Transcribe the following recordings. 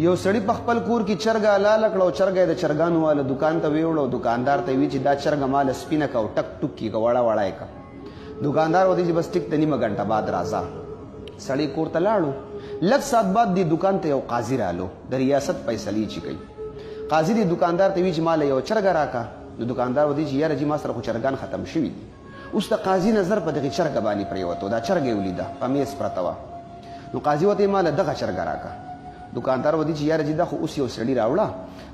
یو سړي په خپل کور کې چرګه حلاله کړه او چرګه یې د چرګانو والا دوکان ته ویوړه او دوکاندار ته یې وی چې دا چرګه ماله سپینه که او ټک ټوک کړي که وړه وړه یې که. دوکاندار ورته چې بس ټیک ته نیمه ګنټه بعد راځه. سړی کور ته لاړو. لږ ساعت بعد دې دوکان ته یو قاضي رالو، د ریاست فیصلې چې کوي. قاضي دې دوکاندار ته وی چې ماله یو چرګه راکه. نو دوکاندار ورته چې یاره جي ما سره خو چرګان ختم شوي دي. اوس د قاضي نظر په دغې چرګه باندې پرېوتو، دا چرګه یې ولیده په میز پرته وه. نو قاضي ورته ماله دغه چرګه راکه. دوکاندار ورته چې یاره جي دا خو اوس یو سړي راوړه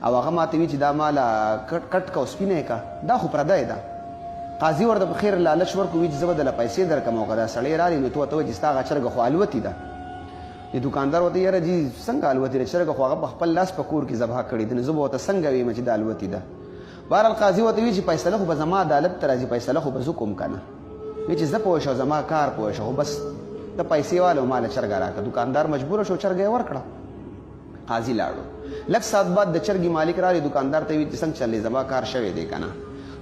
او هغه ماته وی چې دا ماله کټ که او سپینه یې که، دا خو پردی ده. قاضي ورته په خیر لالچ ورکړو، وی چې زه به درله پیسې درکړم او که دا سړی راغی نو ته ورته وایې چې ستا هغه چرګه خو الوتې ده. د دوکاندار ورته یاره جي څنګه الوتې ده، چرګه خو هغه په خپل لاس په کور کې ذبح کړې ده، نو زه به ورته څنګه ویم چې دا الوتې ده. بهرحال قاضي ورته وی چې فیصله خو به زما عدالت ته راځي، فیصله خو به زه کوم که نه. وی چې زه پوه شو زما کار پوه شو، خو بس ته پیسې واله او ماله چرګه راکړه. دوکاندار مجبور شو، چرګه یې ورکړه. قاضي لاړو. لږ ساعت بعد د چرګې مالک راغی، دوکاندار ته وی چې څنګه چلې زما کار شوی دی که نه.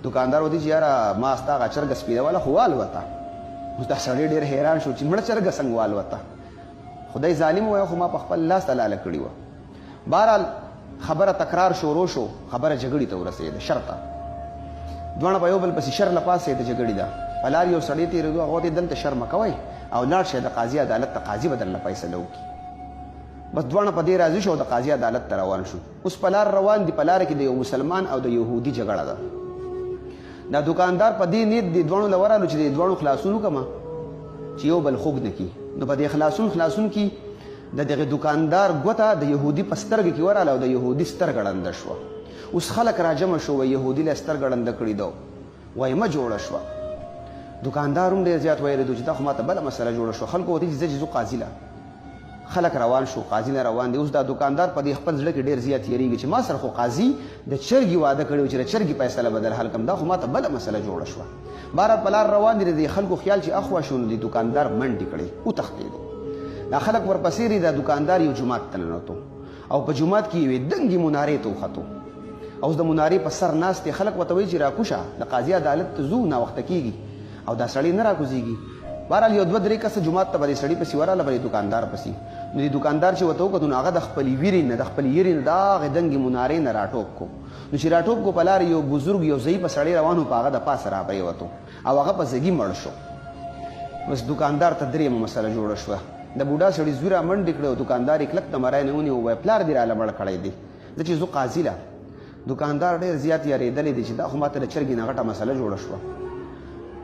دوکاندار ورته چې یاره ما ستا هغه چرګه سپینه واله خو والوته. اوس دا سړی ډېر حیران شو چې مړه چرګه څنګه والوته، خدای ظالم وایي خو ما په خپل لاس حلاله کړې وه. بهرحال خبره تکرار شروع شو، خبره جګړې ته ورسېده. شرطه دواړه په یو بل پسې شر له پاسه د جګړې ده. په لار یو سړی تېرېدو، هغه ورته دلته شر مه کوئ او لاړ شئ د قاضي عدالت ته، قاضي به درله فیصله وکړي. بس دواړه په دې راضي شو او د قاضي عدالت ته روان شو. اوس په لار روان دي، په لاره کې د یو مسلمان او د یهودي جګړه ده. دا دوکاندار په دې نیت دې دواړو له ورالو چې دې دواړو خلاصون وکړم چې یو بل خوږ نه کړي. نو په دې خلاصون خلاصون کې د دغه دوکاندار ګوته د یهودي په سترګه کې وراله او د یهودي سترګه ړنده شوه. اوس خلک راجمع شو، وایي یهودي له سترګه ړنده کړې ده، وایي مه جوړه شوه. دوکاندار هم ډېر زیات ویرېدو چې دا خو ماته بله مسله جوړه شوه. خلکو ورته چې زه چې ځو قاضي له، خلک روان شو، قاضي له روان دي. اوس دا دوکاندار په دې خپل زړه کې ډېر زیات یریږي چې ما سره خو قاضي د چرګې واده کړی و چې د چرګې فیصله به در حل کړم، دا خو ماته بله مسله جوړه شوه. بهرحال په لار روان دي، د دې خلکو خیال چې اخوا شو نو دې دوکاندار منډې کړې وتښتېدو. دا خلک ورپسې دي. دا دوکاندار یو جومات ته ننوتو او په جومات کې یوې دنګې منارې ته وختو. اوس د منارې په سر ناست دی، خلک ورته وایي چې راکوشه د قاضي عدالت ته ځو، ناوخته کېږي، او دا سړی نه راکوزېږي. بهرحال یو دوه درې کسه جومات ته به دې سړي پسې وراله، به دې دوکاندار پسې. نو دې دوکاندار چې ورته وکتو نو هغه د خپلې ویرې نه، د خپلې یرې نه د هغې دنګې منارې نه راټوپ کو. نو چې راټوپ کو په لار یو بزرګ یو ضعیفه سړی روان و، په هغه د پاسه راپرېوتو او هغه په زګي مړ شو. بس دوکاندار ته درېیمه مسله جوړه شوه. د بوډا سړي زوی را منډې کړې او دوکاندار یې کلک د مرۍ نه ونیو، وایي پلار دې راله مړ کړی دی، زه چې ځو قاضي له. دوکاندار ډېر زیات یارېدلی دی چې دا خو ماته د چرګې نه غټه مسله جوړه شوه.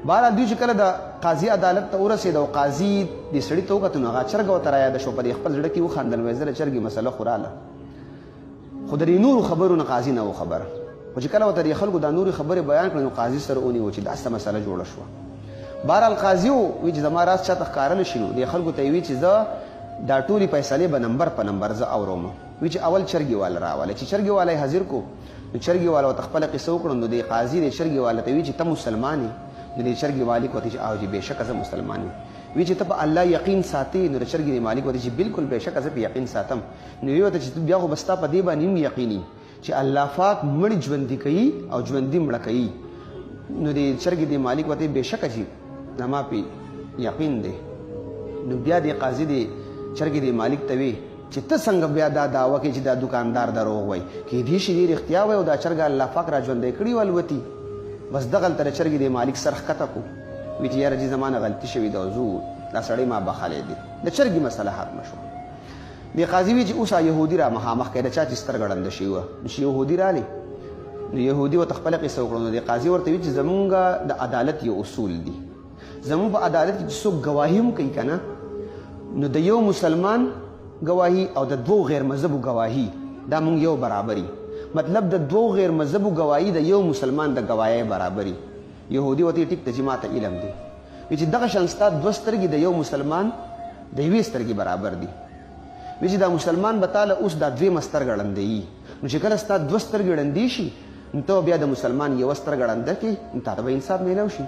بهرحال دوی چې کله د قاضي عدالت ته ورسېد او قاضي دې سړي ته وکتل نو هغه چرګه ورته رایاده شوه، په دې خپل زړه کې وخندل، وایي زه د چرګې مسله خو راله، خو د دې نورو خبرو نه قاضي نه و خبر. خو چې کله ورته دې خلکو دا نورې خبرې بیان کړې نو قاضي سره ونیو چې دا څه مسله جوړه شوه. بهرحال قاضي وی چې زما راز چاته ښکاره نه شي، نو دې خلکو ته یې وی چې زه دا ټولې فیصلې به نمبر په نمبر زه اوروم. وی چې اول چرګې والا راوله. چې چرګې والا یې حاضر کو نو چرګې والا ورته خپله قصه وکړه. نو دې قاضي دې چرګې والا ته وی چې ته مسلمان یې؟ نو دې چرګې مالک ورته چې او جي بېشکه زه مسلمان یم. وی چې ته په الله یقین ساتې؟ نو د چرګې دې مالک ورته چې بالکل بېشکه زه په یقین ساتم. نو وی ورته چې بیا خو به ستا په دې باندې هم یقیني چې الله پاک مړي ژوندي کوي او ژوندي مړه کوي. نو دې چرګې دې مالک ورته بېشکه چې زما پې یقین دی. نو بیا دې قاضي دې چرګې دې مالک ته وی چې ته څنګه بیا دا دعوه کوې چې دا دوکاندار دروغ وایي؟ کېدای شي دې رښتیا وایي او دا چرګه الله پاک را ژوندی کړي والوتي. بس دغلته د چرګې دې مالک سر ښکته کو، وی چې یاره جي زما نه غلطي شوې ده، زو دا سړی ما بخښلی دی. د چرګې مسله ختمه شوه. دې قاضي وی چې اوس یهودي را مخامخ کړئ، د چا چې سترګه ړنده شوې وه. نو چې یهودي رالی نو یهودي ورته خپله قصه وکړه. نو دې قاضي ورته وی چې زمونږ د عدالت یو اصول دي، زمونږ په عدالت کې چې څوک ګواهي هم کوي که نه، نو د یو مسلمان ګواهي او د دوو غیر مذهبو ګواهي دا مونږ یو برابري. مطلب د دوو غیر مذهبو ګواهي د یو مسلمان د ګواهۍ برابري. یهودي ورته ټیک ته چې ماته علم دی، وی چې دغه شان ستا دوه سترګې د یو مسلمان د یوې سترګې برابر دي. وی چې دا مسلمان به تاله اوس دا دویمه سترګه ړندوي، نو چې کله ستا دوه سترګې ړندې شي نو ته بیا د مسلمان یوه سترګه ړنده کړې، نو تاته به انصاف میلاو شي.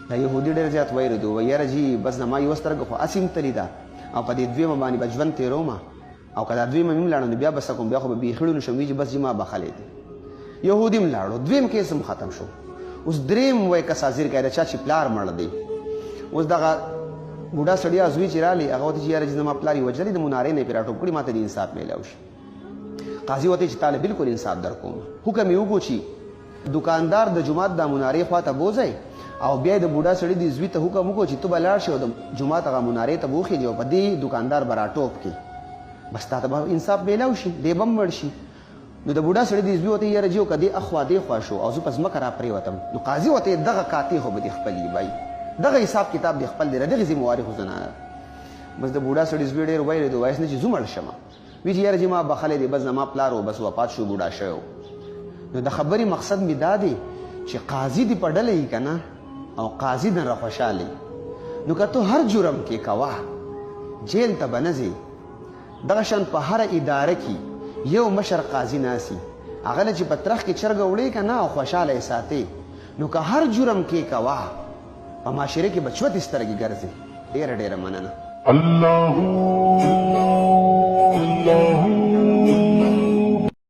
دا یهودي ډېر زیات ویرېدو، وایي یاره جي بس زما یوه سترګه خو هسې هم تللې ده او په دې دویمه باندې به ژوند تېروم، او که دا دویمه مې هم لاړه نو بیا به څه کوم، بیا خو به بیخي ړوند شم. وی چې بس جي ما بخښلی دی. یهودي هم لاړو، دویم کیس هم ختم شو. اوس دریم وای کس حاضر کړی، د چا چې پلار مړ دی. اوس دغه بوډا سړی زوی چې رالی هغه ورته چې یاره چې زما پلار یې وژلی د منارې نه یې پرې راټوپ کړي، ما ته د انصاف میلاو شي. قاضي ورته چې تاله بالکل انصاف در کوم. حکم یې وکړو چې دکاندار د جومات د منارې خواته بوځئ، او بیا د بوډا سړي د زوی ته حکم وکړو چې ته به لاړ شې او د جومات هغه منارې ته به وخېژې او په دې دکاندار به راټوپ کړې، بس تا ته به انصاف میلاو شي، دی به هم مړ شي. نو د بوډا سړي د زوی ورته یاره جي، او که دې اخوا دې خوا شو او زه په ځمکه را پرېوتم، نو قاضي ورته دغه کاتې خو به دې خپل وي بای، دغه حساب کتاب دې خپل دی، دغې ذمهواري خو زه نه. بس د بوډا سړي زوی ډېر ویرېدو، وایس نه چې زه مړ شم، وی چې یاره جي ما بخښلی دی، بس زما پلار و، بس وفات شو، بوډا شوی و. نو د خبرې مقصد مې دا دی چې قاضي دې په ډله یي که نه، او قاضي درنه خوشحاله، نو که ته هر جرم کې کوه جیل ته به نه ځې. دغه شان په هره اداره کې یو مشر قاضي ناسي، هغه له چې په ترخ کې چرګه وړې که نه او خوشحاله یې ساتې، نو که هر جرم کې کوه په معاشره کې به چوتې سترګې ګرځې. ډېره ډېره مننه. الله الله.